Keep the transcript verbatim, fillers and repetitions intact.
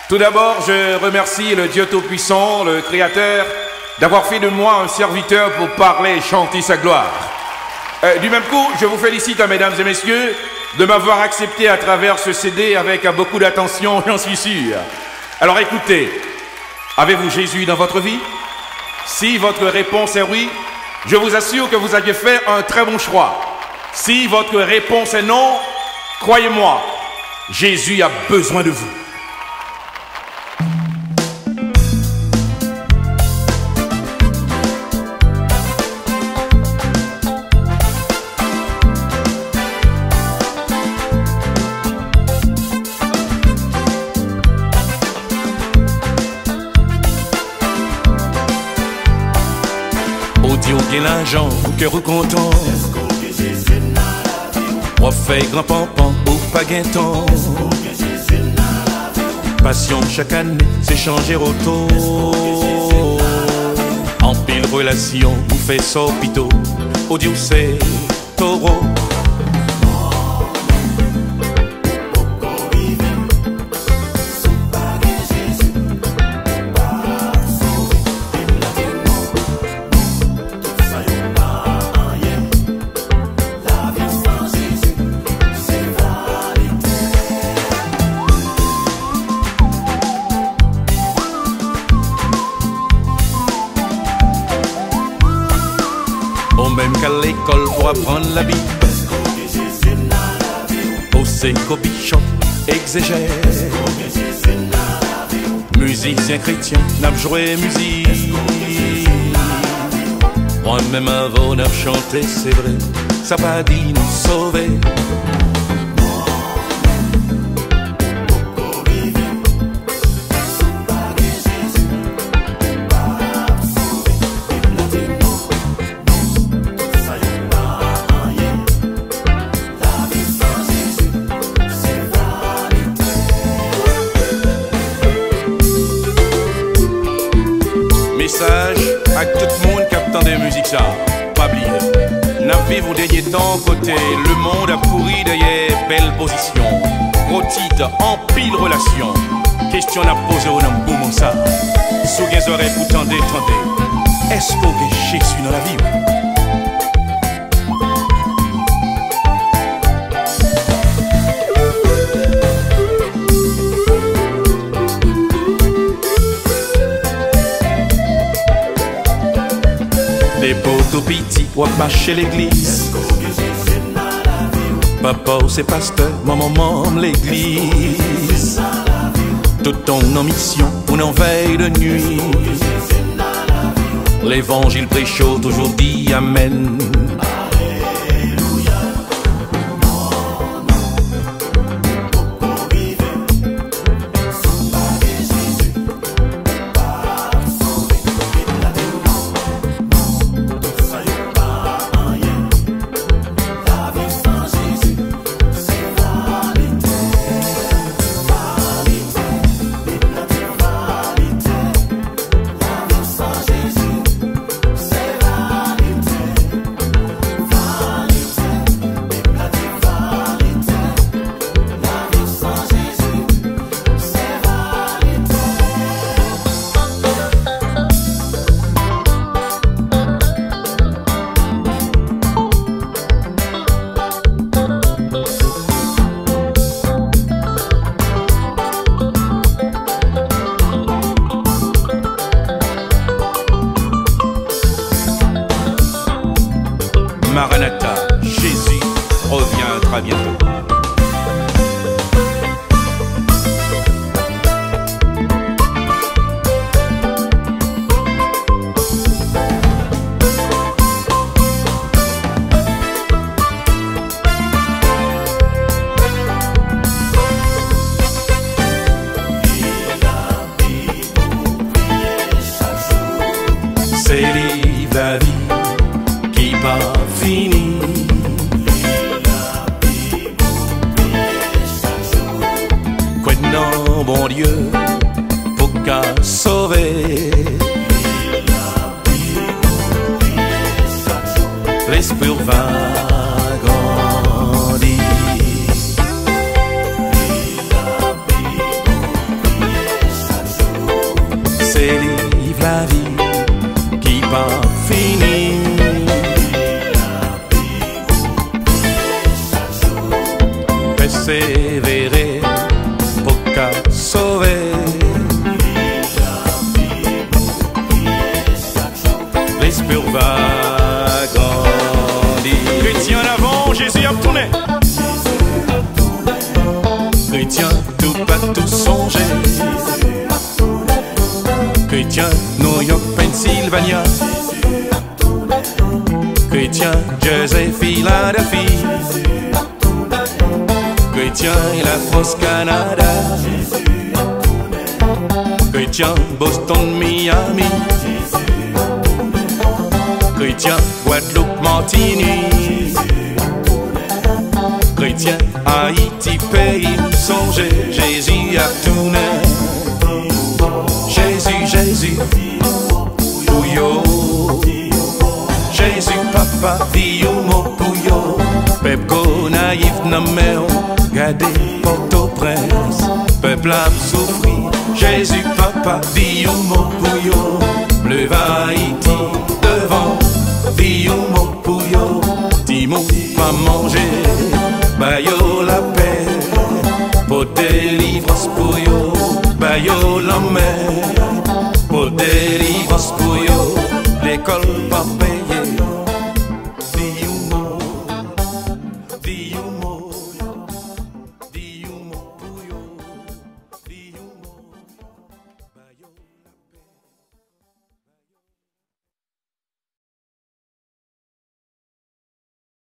Tout d'abord, je remercie le Dieu Tout-Puissant, le Créateur, d'avoir fait de moi un serviteur pour parler et chanter sa gloire. Euh, du même coup, je vous félicite, hein, mesdames et messieurs, de m'avoir accepté à travers ce C D avec beaucoup d'attention, j'en suis sûr. Alors écoutez, avez-vous Jésus dans votre vie ? Si votre réponse est oui, je vous assure que vous avez fait un très bon choix. Si votre réponse est non, croyez-moi, Jésus a besoin de vous. Ou di w gen lajan, kè w kontan. W ap fè gran panpan, ou pa gen tan. Pasyon chak ane, se chanje oto. Anpil relasyon, ou fè sa w pito. Ou di w se toro. Ou menm k al lekòl pou aprann Labib. Ou se kobichòp, egzejè. Mizisyen kretyen, n ap jwe mizik. Mwen menm avè w n ap chante, se vre. Sa pa di nou sove. Mesaj ak tout moun k ap tande mizik sa. Pa bliye, n ap viv yon dènye tan kote lemonn ap kouri dèyè bèl pozisyon, gwo tit, anpil relasyon. Kesyon n ap poze w nan moman sa, si w gen zòrèy pou tande, tande. Èske w gen Jezi nan lavi w? Depi w tou piti, w ap mache legliz. Papa w se pastè, manman manm legliz. Tout tan w nan misyon, ou nan vèy de nwi. Levanjil preche, w toujou di amèn. Maranatha, Jésus revient très bientôt. Se liv lavi ki p ap fini. Kwè nan Bondye pou w ka sove. Lespri w va grandi. Lavi ki p ap fini. Pèsevere pou ka sove. Lespri w va grandi. Kretyen, an avan, Jezi ap tounen. Kretyen, toupatou sonje. Kretyen, New York, Pennsylvania. Kretyen, Jersey, Philadelphie. Kretyen, Lafrans, Kanada. Kretyen, Boston, Miami. Kretyen, Gwadloup, Matinik. Kretyen, Ayiti, peyi m, sonje Jezi ap tounen. Jezi, Jezi, pou yo. Jezi, papa, di yon mo pou yo. Pèp Gonayiv nan men w, gade Pòtoprens. Pèp la ap soufri, Jezi, papa, di yon mo pou yo. Leve Ayiti devan, di yon mo pou yo. Timoun pa manje, ba yo lapè. Pote delivrans pou yo, ba yo lanmè. Pote delivrans pou yo, lekòl pa peye. Di yon mo, di yon